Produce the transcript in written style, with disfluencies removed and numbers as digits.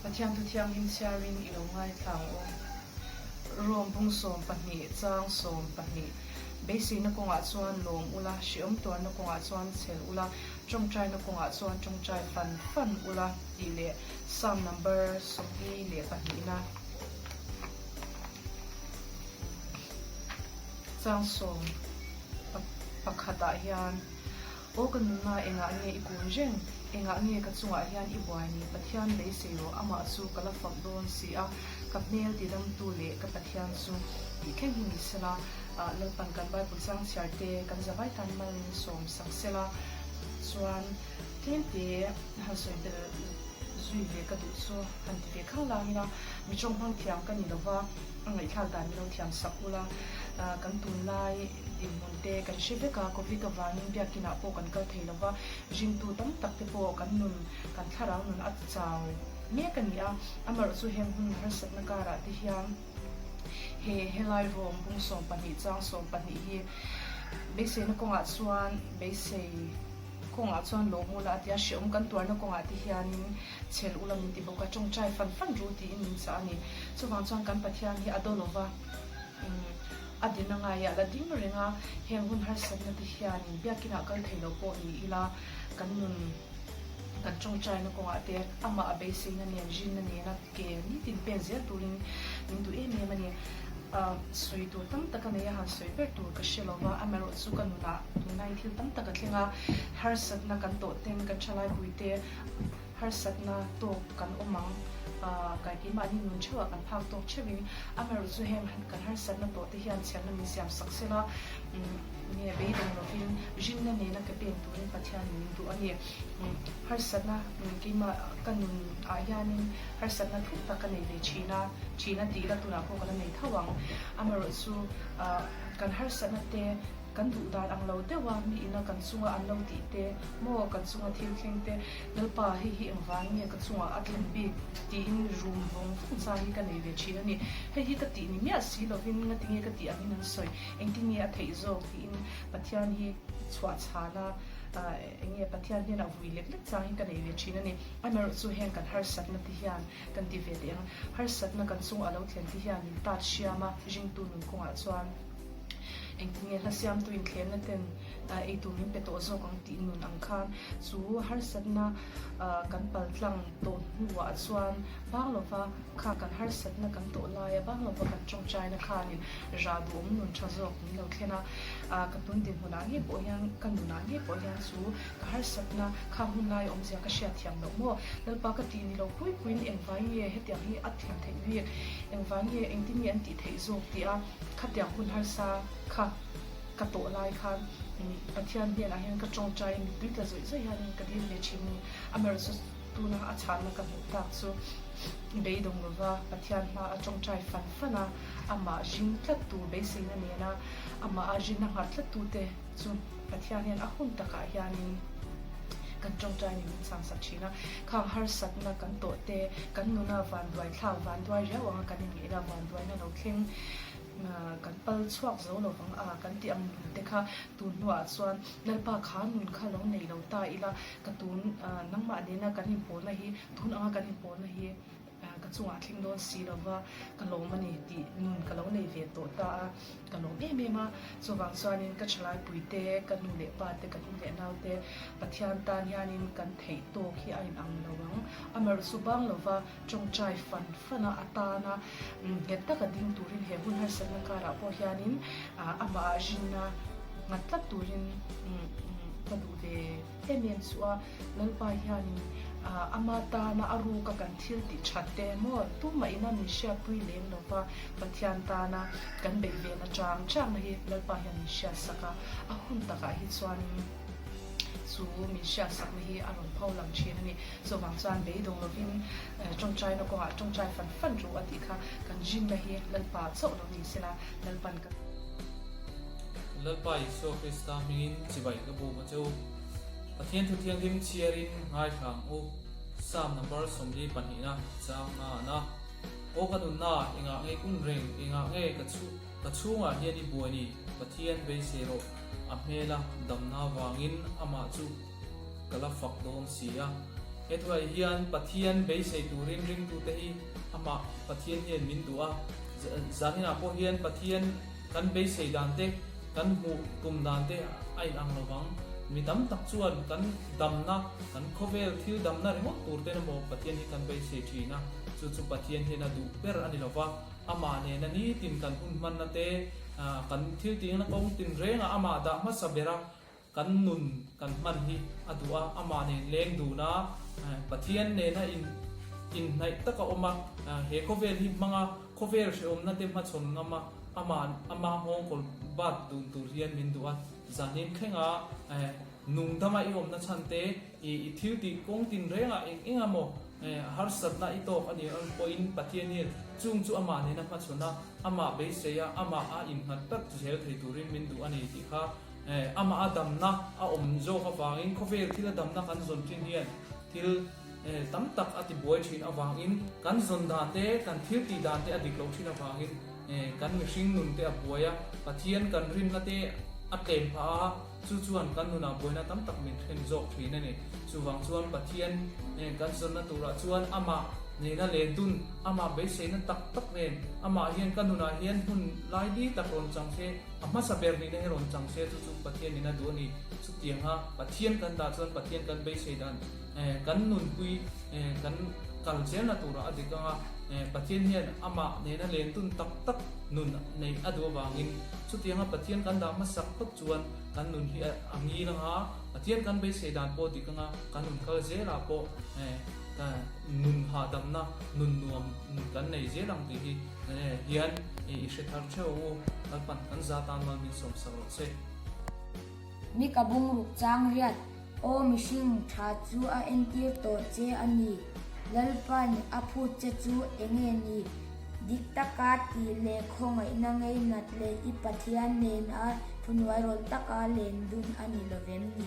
Pathian thu thianghlim chhiarin i lo ngaithla ang u. Rom bung 12 chang 12 Beiseina kawngah chuan lawm ula, hreawm tuarna kawngah chuan chhel ula, tawngtaina kawngah chuan tawngtai fan fan ula tih leh Psalm number 42 na chang 11 ah hian Aw ka nunna, engah nge i kun reng? Engah nge ka chungah hian i buai ni? Pathian beisei rawh, amah chu ka la fak dawn si a, ka hmel tidamtu leh ka Pathian chu tih thleng hi ni sela, Lalpan kan Bible chang chhiar te kan zavai tan malin sawm sak sela chuan tlemte han sawi bel zui ve ka duh chu han ti ve khang lang ila, mi tawng hmang thiam ka ni lova, a ngaihthlak dan min lo thiam sak ula, kan tunlai. Dinhmun te kan hre vek a, Covid avangin biakinah pawh kan kal thei lova, ringtu tam tak te pawh kan nun, kan thlarau nun a chau mek a ni a. Amaherawh chu heng hun harsatna karah te hian he helai rawng bung 12 chang 12 hi beiseina kawngah chuan beisei kawngah chuan lawm ula a ti a, hreawm kan tuarna kawngah te hianin chhel ula min ti bawk a, tawngtai fan fan ru tiin min chah a ni. Chuvang chuan kan Pathian hi a daw lova. A din a ngai a la ding reng a, heng hun harsatna te hianin biakinah kal thei lo pawh ni ila kan nun kan tawngtaina kawngah te amah a beiseina nen rinna nena ke nitin pen zel turin min duh em em a ni. Sawi tur tam tak a nei a, han sawi ber tur ka hre lo va, amaherawh chu ka nunah tunlaiin thil tam tak a thleng a, harsatna kan tawh ten kan thalaipui te, Harsatna tawk kan awm ang. Kai keimahni nun theuhah kan phak tawk theuhin amaherawh chu heng kan harsatna tawh te hian chhiatna min siam sak sela nge beidawng lovin rinna nena ke pen turin Pathianin min duh a ni. Harsatna keimah ka nun ah hianin harsatna thuk tak ka nei ve thin a, thin a tih ila tunah pawh ka la nei tho ang. Amaherawh chu kan harsatna te Kan duh dan ang lo deuh a, mi ina kan chunga an lo tih te, maw kan chunga thil thleng te, Lalpa hei hi engvang nge ka chungah a thlen bik tiin rum vawng vawng chang hi ka nei ve thin a ni. Hei hi ka tih ni miah si lovin ngati nge ka tih angin an sawi, engtin nge a theih zawk tiin Pathian hi chhuah chhan a, eng nge Pathian hian a vui lek lek chang hi ka nei ve thin a ni. Amaherawh chu heng kan harsatna te hian kan ti ve teh ang, harsatna kan chunga a lo thlen te hian min tat hriam a, ringtu nun kawngah chuan. Engtin nge hla siamtu inthlemna ten eitur min pe tawh zawk ang tih nun ang khan chu harsatna kan paltlang tawh hnuah chuan bang lova kha kan harsatna kan tawh laia bang lova kan tawngtaina khanin rah duhawm nun tha zawk min lo thlen a. Ka tun dinhmunah ngei pawh hian ka nunah ngei pawh hian chu ka harsatna kha hun lai awmzia ka hriatthiam loh maw? Lalpa ka tih ni lo pui puiin engvai nge hetiang hi a thlen theih bik? Engvai nge engtin nge an tih theih zawk tih a Khatiang hun harsa kha ka tawh lai khan Pathian hnenah hian ka tawngtai mittui tla zawih zawih hianin ka dil ve thin a ni. Amaherawhchu tuna a chhanna ka hmuh tak chu beidawng lova Pathian hma a tawngtai fan fan a, amah ring tlattu beiseina nena amah a rinna nghat tlattute chu Pathian hian a hun takah hianin kan tawngtai ni min chhangsak thin a. Khang harsatna kan tawh te, kan nuna vanduai thlak, vanduai riau anga kan inngeihna vanduaina lo thleng kan pal chhuak zo lo vang a kan tih ang nun te kha tun hnuah chuan Lalpa kha nun kha lo nei lo ta ila ka tun nangmah nena kan inpawlna hi tun anga kan inpawlna hi ka chungah thleng dawn si lo va ka lawm a ni tih nun ka lo nei ve tawh ta a ka lawm em em a chuvang chuanin ka thalaipui te ka nu leh pa te ka nu leh nau te Pathian tan hianin kan theih tawk hi a inang lo ang amaherawh chu bang lo va Tawngtai fan fan a atana nghet taka ding turin he hun harsatna karah pawh hianin amah ah rinna nghat tlat turin ka duh ve em em chu a. Lalpa hianin ama tana a ruka kan thil tih that te maw tumah ina min hriatpui lem lo va, Pathian tana kan beih ve na chang changna hi Lalpa hian min hriatsak a, a hun takah hi chuanin chu min hriatsakna hi a rawn pho lang thin a ni. Chuvang chuan beidawng lovin tawngtaina kawngah tawngtai fan fan ru a tih kha kan rinna hi Lalpa chauh lo ni sela, Lalpan ka. Lalpa Isua Krista hmingin chibai ka bum a che u. Pathian thu thianghlim chhiarin ngaithla ang u. Psalm number 42 na chang nga na. Aw ka nunna, engah nge kun reng, engah nge ka chhu ka chhungah hian i buai ni, Pathian beisei rawh, a hmela damna vangin amah chu. Ka la fak dawn si a. He thuai hian Pathian beisei turin ringtute hi amah Pathian hian min duh a, zaninah pawh hian Pathian kan beisei dan te, kan hmuh tum dan te a inang lo vang. Mi tam tak chuan kan damna, kan khawvel thil damna ringawt tur ten emaw Pathian hi kan beisei thin a, chu chu Pathian hian a duh ber a ni lo va, amah nena nitin kan hun hmanna te, kan thil tihna kawng tinrengah amah dah hmasa ber a, Kan nun kan hman hi a duh a, amah nen leng dun a, Pathian nena in inhnaih tak a awm a, he khawvel hi hmang a, khawvel hrehawmna te hmachhawn ngam a, amah ama nghawngkawl bat dun tur hian min duh a, zanin thlenga nungdama i awmna chhan te, i thil tih kawng tinrengah eng eng emaw harsatna i tawk a nih ang pawhin Pathian hian chung chu amah nena hmachhawn a, amah beisei a, amah a innghat tak zel thei turin min duh a ni tih kha Amah a damna a awm zawk avangin khawvel thil a damna kan zawn thin hian thil tam tak a tibuai thin avangin kan zawn dan te, kan thil tih dan te a dik loh thin avangin kan mihring nun te a buai a, Pathian kan rinna te a tlem phah a, chu chuan kan nunah buaina tam tak min thlen zawk thin a ni. Chuvang chuan Pathian kan zawnna turah chuan amah nena lendun, amah beiseina tak tak nen, amah hian ka nunah hian hmun laili tak rawn chang se, A hmasa ber nihna hi rawn chang se chu chu Pathian in a duh a ni. Chutianga Pathian kan dah chuan Pathian kan beisei dan kan nunpui kan kal zelna turah a dik anga Pathian hian amah nena lentun tak tak nun neih a duh avangin chutianga Pathian kan dah hmasak phawt chuan kan nun hi a ngil anga Pathian kan beisei dan pawh a dik anga kan nun kal zelah pawh nun hahdamna nun nuam kan nei zel ang tih hi hian i hre thar theuh u, Lalpan kan za tan mal min sawm sak rawh se. Ni ka bungruk chang riat, Aw mihring tha chu a entir tawh che a ni, Lalpan a phut che chu enge ni? Dik taka tih leh khawngaihna ngei nat leh i Pathian nena thuhnuairawlh taka len dun a ni lovem ni?